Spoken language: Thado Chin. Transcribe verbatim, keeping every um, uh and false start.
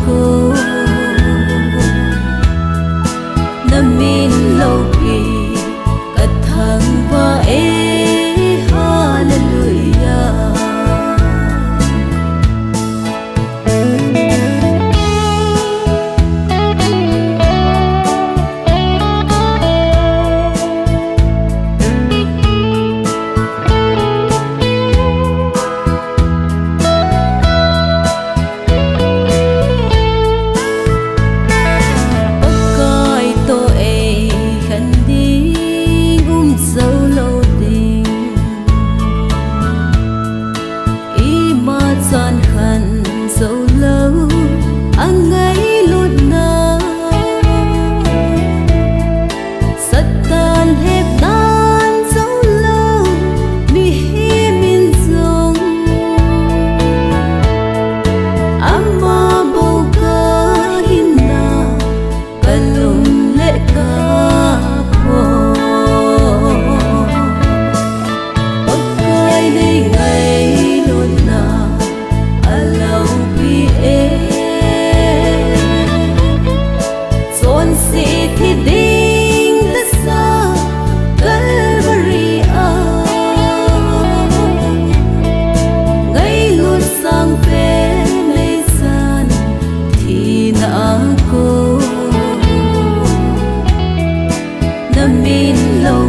ko, na min loupi ka thangvah e, Hallelujah. Pakai toh eikhen ding um jou lou ding, ima chan khen jou lou, angailutna Satan lhep dan jou lou, mihem in jong ama bou kahinna, kalung le kakho. Pakai nei ngailutna aloupi e. Chonset thi ding tahsa Calvary a, ngailut sangpen neichan thina a ko, na min lou